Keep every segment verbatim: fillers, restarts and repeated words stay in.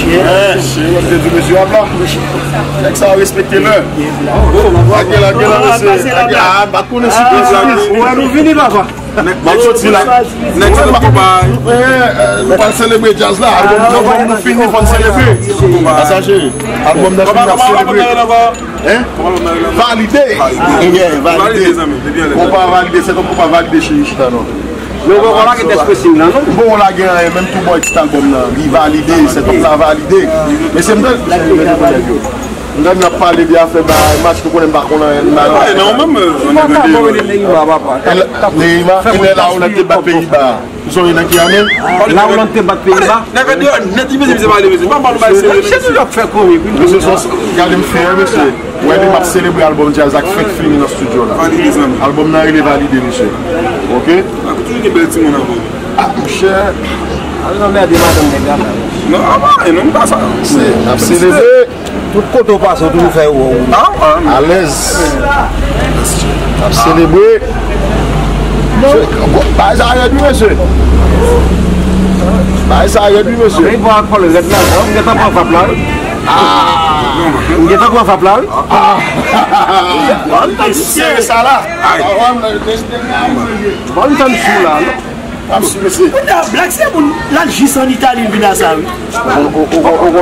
Mesye, w ap te di mesye ap la. Nèg sa respekte lè. Lage, lage la, mesye. Lage, ah, m pa t konnen sipriz la. Ou wè nou vini, papa. M ap soti la. Nèg sa pa konpa. Nou pral selebre djaz la. Albòm, albòm nou fini, fò n selebre. Pasaje, albòm nan fini, n ap selebre. Hein? Valide. Valide. Konpa valide, se konpa valide, cheri, chita non. Nou poko lage tèks pressing nan, non? Bon, lage anyen, menm tou bò tit albòm nan, li valide, sèt ap la valide. Mesye, m t ap, m t ap pale de afè bay match, nou konnen m pa konn anyen nan. Ay, non, menm, euh, Ou pa ka bon rele Neymar, papa. Neymar, e lè la ou nan te bat Peyiba. Ou sonje nan ki ane? La ou nan te bat Peyiba. Nèg yo nèt, mesye, mesye, pale, mesye. Pa pale bay serye, mesye. Mesye, ap fè komik, wi. Mesye, gade m fè, mesye. Wè li m ap selebre albòm djaz ak fenk fini nan estidyo la. Valide, zanmi. Albòm nan rele Valide, mesye. Oke? Ak toujou gen bèl timoun ankò. Ah, monchè. Al anmède madanm nèg la, la. Non, ah, non, m pa sa. Se, n ap selebre. Tout kote w pase, w toujou fè yo wè w. Ah, ah. Alèz. N ap selebre. Bagay sa rèd, wi, mesye. Bagay sa rèd, wi, mesye. Men, bon, ak kòl rèd la, m gentan pran fap la, wi. Ah! M gentan pran fap la, wi. Ah! Bon, m tann sere sa la. Bon, m tann sou la, non? Kounye a, Black se moun, l al jis ann Itali, l vin a sa, wi.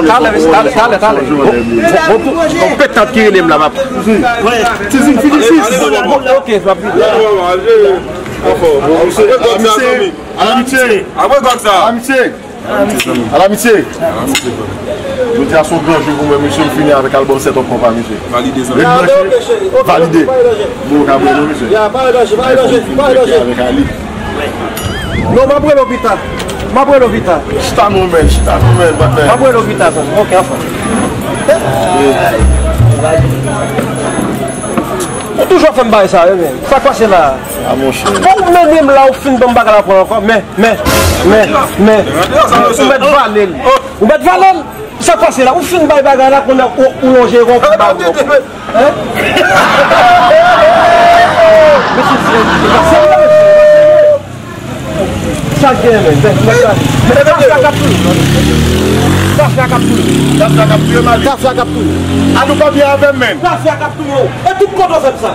Talè, talè, talè, talè. Bon, bon, bon, petant ki rele m la, m ap. Wè, Tizin, fini sis. Ok, m ap vini. Ala misye. Ala misye. Ala misye. Jodi a se yon gran jou pou mwen, mesye, m fini avèk albòm Set Up Konpa, mesye. Valide, zanmi. Red Branch, valide. Bon, ka bwè non, mesye. Ya, pa rele, pa rele, pa rele. Avèk Ali. Non, m ap rele w pita. M ap rele w pita. Chita non, men, chita non, men, patnè. M ap rele w pita, tonton. Ok, anfòm. Ou toujou ap fè m bagay sa, wi, men. Sa k pase la? Ah, monchè. Bon, ou mennen m la, ou fin ban m bagay la pran ankò. Men, men, men, men. Ou mèt vale l. Ou mèt vale l. Sa k pase la? Ou fin bay bagay la, kounye a ou, ou lonje yon bagay. Hein? Mesye, se, se, se, se, Sa k genyen, men? Men, men, men, tafya k ap touye. Tafya k ap touye. Tafya k ap touye, Mali. Tafya k ap touye. A nou pa byen avè m, men. Tafya k ap touye w. E tout kote w fè m sa.